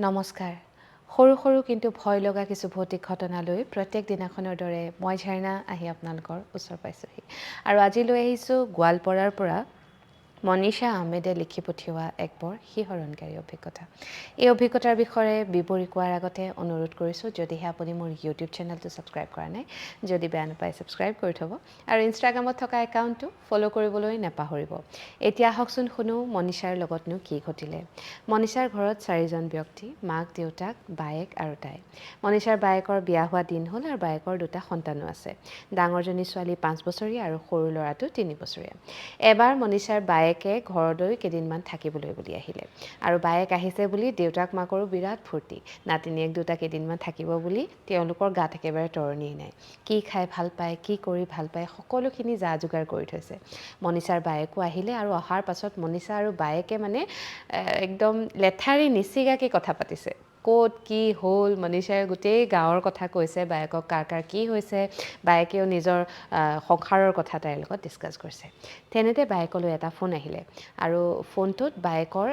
নমস্কাৰ। সৰু সৰু কিন্তু ভয় লগা কিছু ভৌতিক ঘটনা লৈ প্ৰত্যেক দিনাখনৰ দৰে মই ঝেৰণা আহি আপোনালোকৰ ওচৰ পাইছোঁহি আৰু আজি লৈ আহিছোঁ গোৱালপাৰাৰ পৰা মনীষা আহমেদে লিখি পঠিওৱা এক বৰ শিহৰণকাৰী অভিজ্ঞতা। এই অভিজ্ঞতাৰ বিষয়ে বিৱৰি কোৱাৰ আগতে অনুৰোধ কৰিছোঁ, যদিহে আপুনি মোৰ ইউটিউব চেনেলটো ছাবস্ক্ৰাইব কৰা নাই, যদি বেয়া নাপায় ছাবস্ক্ৰাইব কৰি থ'ব আৰু ইনষ্টাগ্ৰামত থকা একাউণ্টটো ফ'ল' কৰিবলৈ নাপাহৰিব। এতিয়া আহকচোন শুনো মনীষাৰ লগতনো কি ঘটিলে। মনীষাৰ ঘৰত চাৰিজন ব্যক্তি, মাক, দেউতাক, বায়েক আৰু তাই। মনীষাৰ বায়েকৰ বিয়া হোৱা দিন হ'ল আৰু বায়েকৰ দুটা সন্তানো আছে। ডাঙৰজনী ছোৱালী 5 বছৰীয়া আৰু সৰু ল'ৰাটো 3 বছৰীয়া। এবাৰ মনীষাৰ বায়েকে ঘৰলৈ কেইদিনমান থাকিবলৈ বুলি আহিলে আৰু বায়েক আহিছে বুলি দেউতাক মাকৰো বিৰাট ফূৰ্তি। নাতিনীয়েক দুটা কেইদিনমান থাকিব বুলি তেওঁলোকৰ গাত একেবাৰে তৰণিয়েই নাই। কি খাই ভাল পায়, কি কৰি ভাল পায়, সকলোখিনি যা যোগাৰ কৰি থৈছে। মনীষাৰ বায়েকো আহিলে আৰু অহাৰ পাছত মনীষা আৰু বায়েকে মানে একদম লেঠাৰি নিচিগাকৈ কথা পাতিছে। ক'ত কি হ'ল, মনীষাই গোটেই গাঁৱৰ কথা কৈছে বায়েকক, কাৰ কাৰ কি হৈছে, বায়েকেও নিজৰ সংসাৰৰ কথা তাইৰ লগত ডিছকাছ কৰিছে। তেনেতে বায়েকলৈ এটা ফোন আহিলে আৰু ফোনটোত বায়েকৰ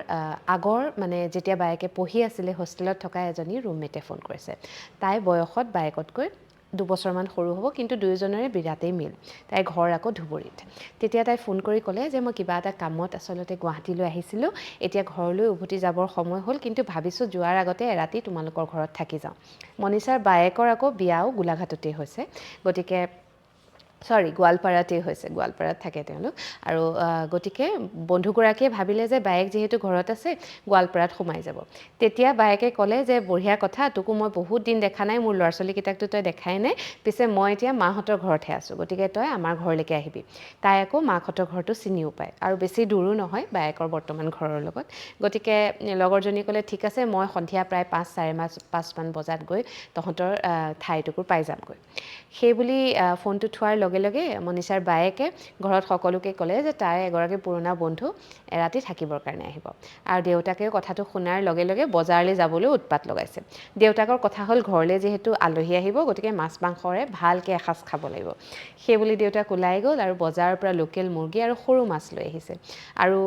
আগৰ মানে যেতিয়া বায়েকে পঢ়ি আছিলে হোষ্টেলত থকা এজনী ৰুমমেটে ফোন কৰিছে। তাই বয়সত বায়েকতকৈ 2 বছৰমান সৰু হ'ব, কিন্তু দুয়োজনৰে বিৰাটেই মিল। তাইৰ ঘৰ আকৌ ধুবুৰীত। তেতিয়া তাই ফোন কৰি ক'লে যে মই কিবা এটা কামত আচলতে গুৱাহাটীলৈ আহিছিলোঁ, এতিয়া ঘৰলৈ উভতি যাবৰ সময় হ'ল, কিন্তু ভাবিছোঁ যোৱাৰ আগতে এৰাতি তোমালোকৰ ঘৰত থাকি যাওঁ। মনীষাৰ বায়েকৰ আকৌ বিয়াও গোলাঘাটতেই হৈছে, গতিকে চৰি গোৱালপাৰাতেই হৈছে, গোৱালপাৰাত থাকে তেওঁলোক। আৰু গতিকে বন্ধুগৰাকীয়ে ভাবিলে যে বায়েক যিহেতু ঘৰত আছে গোৱালপাৰাত সোমাই যাব। তেতিয়া বায়েকে ক'লে যে বঢ়িয়া কথা, তোকো মই বহুত দিন দেখা নাই, মোৰ ল'ৰা ছোৱালীকেইটাকতো তই দেখাই নাই, পিছে মই এতিয়া মাহঁতৰ ঘৰতহে আছোঁ, গতিকে তই আমাৰ ঘৰলৈকে আহিবি। তাই আকৌ মাকহঁতৰ ঘৰটো চিনিও পায় আৰু বেছি দূৰো নহয় বায়েকৰ বৰ্তমান ঘৰৰ লগত। গতিকে লগৰজনীয়ে ক'লে ঠিক আছে, মই সন্ধিয়া প্ৰায় পাঁচ চাৰে পাঁচমান বজাত গৈ তহঁতৰ ঠাইটুকুৰ পাই যামগৈ। সেইবুলি ফোনটো থোৱাৰ লগে লগে মনীষাৰ বায়েকে ঘৰত সকলোকে ক'লে যে তাই এগৰাকী পুৰণা বন্ধু এৰাতি থাকিবৰ কাৰণে আহিব। আৰু দেউতাকেও কথাটো শুনাৰ লগে লগে বজাৰলৈ যাবলৈ উৎপাত লগাইছে। দেউতাকৰ কথা হ'ল ঘৰলৈ যিহেতু আলহী আহিব, গতিকে মাছ মাংসৰে ভালকৈ এসাঁজ খাব লাগিব। সেইবুলি দেউতাক ওলাই গ'ল আৰু বজাৰৰ পৰা লোকেল মুৰ্গী আৰু সৰু মাছ লৈ আহিছে। আৰু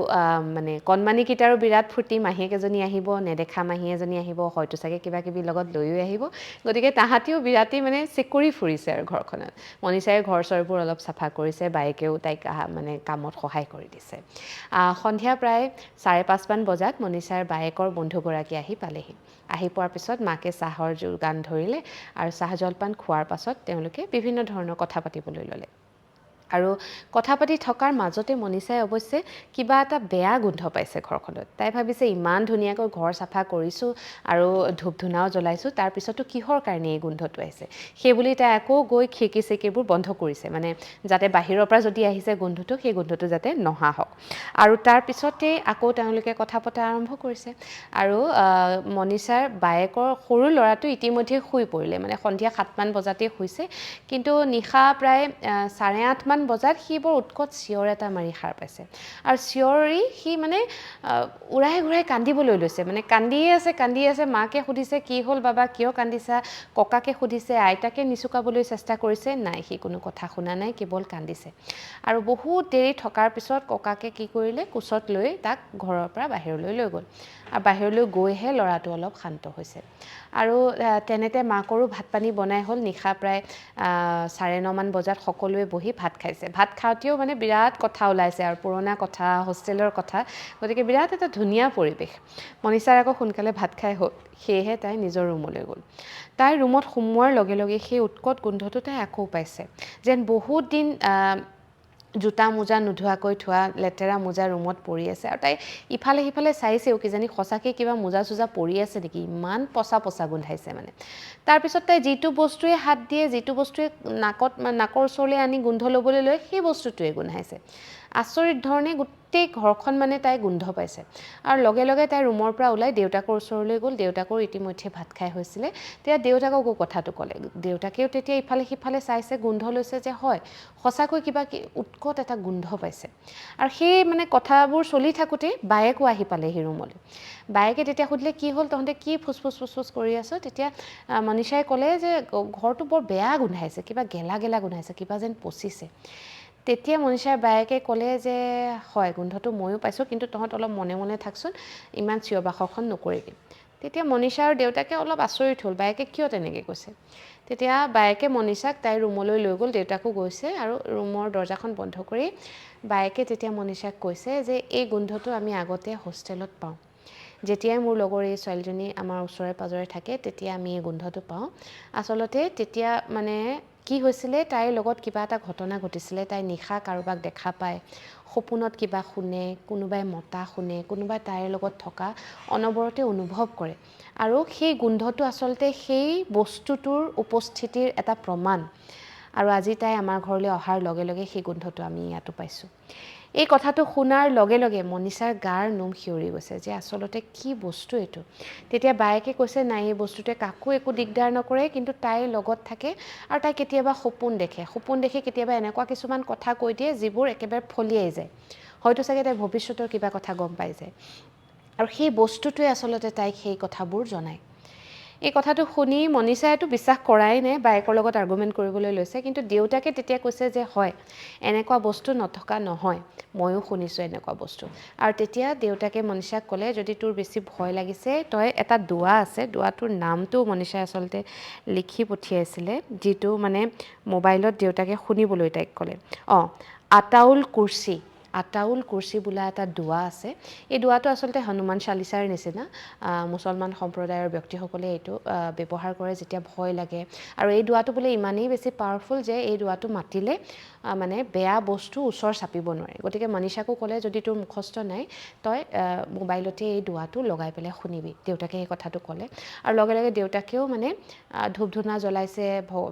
মানে কণমানিকেইটাৰো বিৰাট ফূৰ্তি, মাহীয়েক এজনী আহিব, নেদেখা মাহী এজনী আহিব, হয়তো চাগে কিবা কিবি লগত লৈও আহিব, গতিকে তাহাঁতিও বিৰাটেই মানে চিকুৰি ফুৰিছে আৰু ঘৰখনত। মনীষাই ঘৰ চৰবোৰ অলপ চাফা কৰিছে, বায়েকেও তাইক মানে কামত সহায় কৰি দিছে। সন্ধিয়া প্ৰায় 5:30মান বজাত মনীষাৰ বায়েকৰ বন্ধুগৰাকী আহি পালেহি। আহি পোৱাৰ পিছত মাকে চাহৰ যোগান ধৰিলে আৰু চাহ জলপান খোৱাৰ পাছত তেওঁলোকে বিভিন্ন ধৰণৰ কথা পাতিবলৈ ল'লে। আৰু কথা পাতি থকাৰ মাজতে মনীষাই অৱশ্যে কিবা এটা বেয়া গোন্ধ পাইছে ঘৰখনত। তাই ভাবিছে ইমান ধুনীয়াকৈ ঘৰ চাফা কৰিছোঁ আৰু ধূপ ধূনাও জ্বলাইছোঁ, তাৰপিছতো কিহৰ কাৰণে এই গোন্ধটো আহিছে। সেইবুলি তাই আকৌ গৈ খিৰিকী চিৰিকীবোৰ বন্ধ কৰিছে, মানে যাতে বাহিৰৰ পৰা যদি আহিছে গোন্ধটো, সেই গোন্ধটো যাতে নহা হওক। আৰু তাৰপিছতেই আকৌ তেওঁলোকে কথা পতা আৰম্ভ কৰিছে। আৰু মনীষাৰ বায়েকৰ সৰু ল'ৰাটো ইতিমধ্যে শুই পৰিলে, মানে সন্ধিয়া 7মান বজাতেই শুইছে, কিন্তু নিশা প্ৰায় 8:30মান বজাত সি বৰ উৎকট চিঞৰ এটা মাৰি সাৰ পাইছে। আৰু চিঞৰি সি মানে উৰাই ঘূৰাই কান্দিবলৈ লৈছে, মানে কান্দিয়ে আছে, কান্দিয়ে আছে। মাকে সুধিছে কি হ'ল বাবা, কিয় কান্দিছা? ককাকে সুধিছে, আইতাকে নিচুকাবলৈ চেষ্টা কৰিছে, নাই সি কোনো কথা শুনা নাই, কেৱল কান্দিছে। আৰু বহুত দেৰি থকাৰ পিছত ককাকে কি কৰিলে, কোচত লৈ তাক ঘৰৰ পৰা বাহিৰলৈ লৈ গ'ল। আৰু বাহিৰলৈ গৈহে ল'ৰাটো অলপ শান্ত হৈছে। আৰু তেনেতে মাকৰো ভাত পানী বনাই হ'ল। নিশা প্ৰায় 9:30মান বজাত সকলোৱে বহি ভাত খাইছে। ভাত খাওঁতেও মানে বিৰাট কথা ওলাইছে আৰু পুৰণা কথা, হোষ্টেলৰ কথা, গতিকে বিৰাট এটা ধুনীয়া পৰিৱেশ। মনীষাৰ আকৌ সোনকালে ভাত খাই হ'ল, সেয়েহে তাই নিজৰ ৰুমলৈ গ'ল। তাই ৰুমত সোমোৱাৰ লগে লগে সেই উৎকট গোন্ধটো তাই আকৌ পাইছে, যেন বহুত দিন জোতা মোজা নোধোৱাকৈ থোৱা লেতেৰা মোজা ৰুমত পৰি আছে। আৰু তাই ইফালে সিফালে চাইছেও কিজানি সঁচাকৈ কিবা মোজা চোজা পৰি আছে নেকি, ইমান পচা পচা গোন্ধাইছে মানে। তাৰপিছত তাই যিটো বস্তুৱে হাত দিয়ে, যিটো বস্তুৱে নাকৰ ওচৰলৈ আনি গোন্ধ ল'বলৈ লয়, সেই বস্তুটোৱে গোন্ধাইছে। আচৰিত ধৰণে গোটেই ঘৰখন মানে তাই গোন্ধ পাইছে। আৰু লগে লগে তাই ৰুমৰ পৰা ওলাই দেউতাকৰ ওচৰলৈ গ'ল। দেউতাকৰ ইতিমধ্যে ভাত খাই হৈছিলে। তেতিয়া দেউতাককো কথাটো ক'লে। দেউতাকেও তেতিয়া ইফালে সিফালে চাইছে, গোন্ধ লৈছে যে হয় সঁচাকৈ কিবা কি উৎকট এটা গোন্ধ পাইছে। আৰু সেই মানে কথাবোৰ চলি থাকোঁতেই বায়েকো আহি পালেহি ৰুমলৈ। বায়েকে তেতিয়া সুধিলে কি হ'ল, তহঁতে কি ফুচফুচ ফুচফুচ কৰি আছ? তেতিয়া মনীষাই ক'লে যে ঘৰটো বৰ বেয়া গোন্ধাইছে, কিবা গেলা গেলা গোন্ধাইছে, কিবা যেন পচিছে। তেতিয়া মনীষাৰ বায়েকে ক'লে যে হয় গোন্ধটো ময়ো পাইছোঁ, কিন্তু তহঁত অলপ মনে মনে থাকচোন, ইমান চিঞৰ বাখৰখন নকৰিবি। তেতিয়া মনীষাৰ দেউতাকে অলপ আচৰিত হ'ল, বায়েকে কিয় তেনেকৈ কৈছে। তেতিয়া বায়েকে মনীষাক তাইৰ ৰুমলৈ লৈ গ'ল, দেউতাকো গৈছে আৰু ৰুমৰ দৰ্জাখন বন্ধ কৰি বায়েকে তেতিয়া মনীষাক কৈছে যে এই গোন্ধটো আমি আগতে হোষ্টেলত পাওঁ, যেতিয়াই মোৰ লগৰ এই ছোৱালীজনী আমাৰ ওচৰে পাঁজৰে থাকে তেতিয়া আমি এই গোন্ধটো পাওঁ। আচলতে তেতিয়া মানে কি হৈছিলে, তাইৰ লগত কিবা এটা ঘটনা ঘটিছিলে, তাই নিশা কাৰোবাক দেখা পায়, সপোনত কিবা শুনে, কোনোবাই মতা শুনে, কোনোবাই তাইৰ লগত থকা অনবৰতে অনুভৱ কৰে আৰু সেই গোন্ধটো আচলতে সেই বস্তুটোৰ উপস্থিতিৰ এটা প্ৰমাণ। আৰু আজি তাই আমাৰ ঘৰলৈ অহাৰ লগে লগে সেই গোন্ধটো আমি ইয়াতো পাইছোঁ। এই কথাটো শুনাৰ লগে লগে মনীষাৰ গাৰ নোম শিয়ৰি গৈছে যে আচলতে কি বস্তু এইটো। তেতিয়া বায়েকে কৈছে নাই, এই বস্তুটোৱে কাকো একো দিগদাৰ নকৰে, কিন্তু তাইৰ লগত থাকে আৰু তাই কেতিয়াবা সপোন দেখে, সপোন দেখি কেতিয়াবা এনেকুৱা কিছুমান কথা কৈ দিয়ে যিবোৰ একেবাৰে ফলিয়াই যায়, হয়তো চাগে তাই ভৱিষ্যতৰ কিবা কথা গম পাই যায় আৰু সেই বস্তুটোৱে আচলতে তাইক সেই কথাবোৰ জনায়। এই কথাটো শুনি মনীষাইতো বিশ্বাস কৰাই নাই, বায়েকৰ লগত আৰ্গুমেণ্ট কৰিবলৈ লৈছে। কিন্তু দেউতাকে তেতিয়া কৈছে যে হয়, এনেকুৱা বস্তু নথকা নহয়, ময়ো শুনিছোঁ এনেকুৱা বস্তু। আৰু তেতিয়া দেউতাকে মনীষাক ক'লে যদি তোৰ বেছি ভয় লাগিছে তই এটা দোৱা আছে, দোৱাটোৰ নামটো মনীষাই আচলতে লিখি পঠিয়াইছিলে, যিটো মানে মোবাইলত দেউতাকে শুনিবলৈ তাইক ক'লে। আতাউল কুৰ্চি, আতাউল কুৰ্চি বোলা এটা দোৱা আছে। এই দোৱাটো আচলতে হনুমান চালিচাৰ নিচিনা, মুছলমান সম্প্ৰদায়ৰ ব্যক্তিসকলে এইটো ব্যৱহাৰ কৰে যেতিয়া ভয় লাগে। আৰু এই দোৱাটো বোলে ইমানেই বেছি পাৱাৰফুল যে এই দোৱাটো মাতিলে মানে বেয়া বস্তু ওচৰ চাপিব নোৱাৰে। গতিকে মনীষাকো ক'লে যদি তোৰ মুখস্থ নাই তই মোবাইলতে এই দোৱাটো লগাই পেলাই শুনিবি। দেউতাকে সেই কথাটো ক'লে আৰু লগে লগে দেউতাকেও মানে ধূপ ধূনা জ্বলাইছে,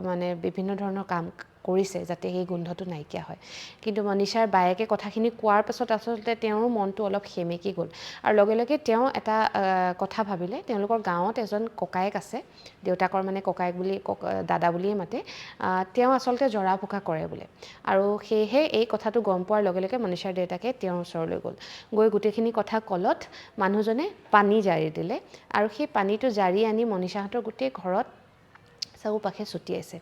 মানে বিভিন্ন ধৰণৰ কাম কৰিছে যাতে সেই গোন্ধটো নাইকিয়া হয়। কিন্তু মনীষাৰ বায়েকে কথাখিনি কোৱাৰ পাছত আচলতে তেওঁৰ মনটো অলপ সেমেকি গ'ল আৰু লগে লগে তেওঁ এটা কথা ভাবিলে। তেওঁলোকৰ গাঁৱত এজন ককায়েক আছে, দেউতাকৰ মানে ককায়েক বুলি দাদা বুলিয়ে মাতে, তেওঁ আচলতে জৰা ফুকা কৰে বোলে। আৰু সেয়েহে এই কথাটো গম পোৱাৰ লগে লগে মনীষাৰ দেউতাকে তেওঁৰ ওচৰলৈ গ'ল, গৈ গোটেইখিনি কথা ক'লত মানুহজনে পানী জাৰি দিলে আৰু সেই পানীটো জাৰি আনি মনীষাহঁতৰ গোটেই ঘৰত চাৰিওপাশে ছটিয়াইছে।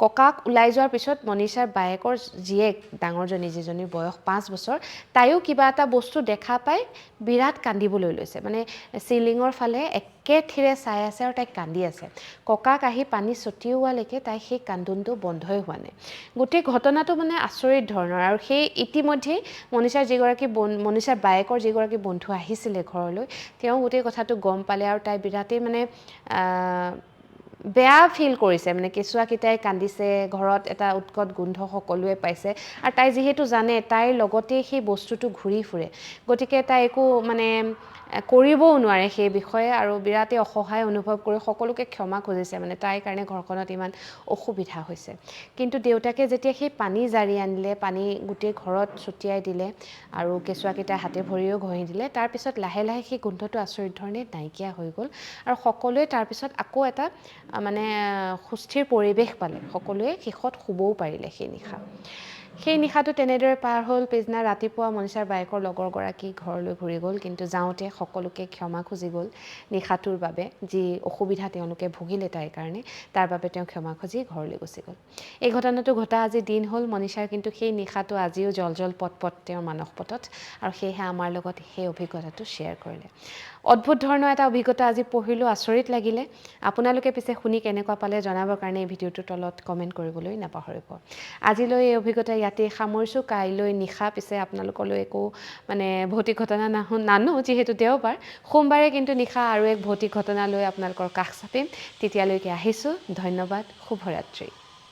ককাক ওলাই যোৱাৰ পিছত মনীষাৰ বায়েকৰ জীয়েক ডাঙৰজনী, যিজনীৰ বয়স 5 বছৰ, তাইও কিবা এটা বস্তু দেখা পাই বিৰাট কান্দিবলৈ লৈছে, মানে চিলিঙৰ ফালে একেথিৰে চাই আছে আৰু তাই কান্দি আছে। ককাক আহি পানী ছটিওৱালৈকে তাই সেই কান্দোনটো বন্ধই হোৱা নাই। গোটেই ঘটনাটো মানে আচৰিত ধৰণৰ। আৰু সেই ইতিমধ্যেই মনীষাৰ যিগৰাকী মনীষাৰ বায়েকৰ যিগৰাকী বন্ধু আহিছিলে ঘৰলৈ, তেওঁ গোটেই কথাটো গম পালে আৰু তাই বিৰাটেই মানে বেয়া ফিল কৰিছে, মানে কেঁচুৱাকেইটাই কান্দিছে, ঘৰত এটা উৎকট গোন্ধ সকলোৱে পাইছে আৰু তাই যিহেতু জানে তাইৰ লগতেই সেই বস্তুটো ঘূৰি ফুৰে, গতিকে তাই একো মানে কৰিবও নোৱাৰে সেই বিষয়ে আৰু বিৰাটেই অসহায় অনুভৱ কৰি সকলোকে ক্ষমা খুজিছে, মানে তাইৰ কাৰণে ঘৰখনত ইমান অসুবিধা হৈছে। কিন্তু দেউতাকে যেতিয়া সেই পানী জাৰি আনিলে, পানী গোটেই ঘৰত ছটিয়াই দিলে আৰু কেঁচুৱাকেইটা হাতে ভৰিও ঘঁহি দিলে, তাৰপিছত লাহে লাহে সেই গোন্ধটো আচৰিত ধৰণে নাইকিয়া হৈ গ'ল আৰু সকলোৱে তাৰপিছত আকৌ এটা মানে সুস্থিৰ পৰিৱেশ পালে, সকলোৱে শেষত শুবও পাৰিলে সেই নিশা। সেই নিশাটো তেনেদৰে পাৰ হ'ল। পিছদিনা ৰাতিপুৱা মনীষাৰ বায়েকৰ লগৰগৰাকী ঘৰলৈ ঘূৰি গ'ল, কিন্তু যাওঁতে সকলোকে ক্ষমা খুজি গ'ল নিশাটোৰ বাবে, যি অসুবিধা তেওঁলোকে ভুগিলে তাইৰ কাৰণে, তাৰ বাবে তেওঁ ক্ষমা খুজি ঘৰলৈ গুচি গ'ল। এই ঘটনাটো ঘটা আজি দিন হ'ল, মনীষাৰ কিন্তু সেই নিশাটো আজিও জল জল পট পট তেওঁৰ মানসপটত আৰু সেয়েহে আমাৰ লগত সেই অভিজ্ঞতাটো শ্বেয়াৰ কৰিলে। অদ্ভুত ধৰণৰ এটা অভিজ্ঞতা আজি পঢ়িলোঁ, আচৰিত লাগিলে। আপোনালোকে পিছে শুনি কেনেকুৱা পালে জনাবৰ কাৰণে এই ভিডিঅ'টোৰ তলত কমেণ্ট কৰিবলৈ নাপাহৰিব। আজিলৈ এই অভিজ্ঞতা ইয়াতেই সামৰিছোঁ। কাইলৈ নিশা পিছে আপোনালোকলৈ একো মানে ভৌতিক ঘটনা নানো, যিহেতু দেওবাৰ। সোমবাৰে কিন্তু নিশা আৰু এক ভৌতিক ঘটনা লৈ আপোনালোকৰ কাষ চাপিম। তেতিয়ালৈকে আহিছোঁ, ধন্যবাদ, শুভৰাত্ৰি।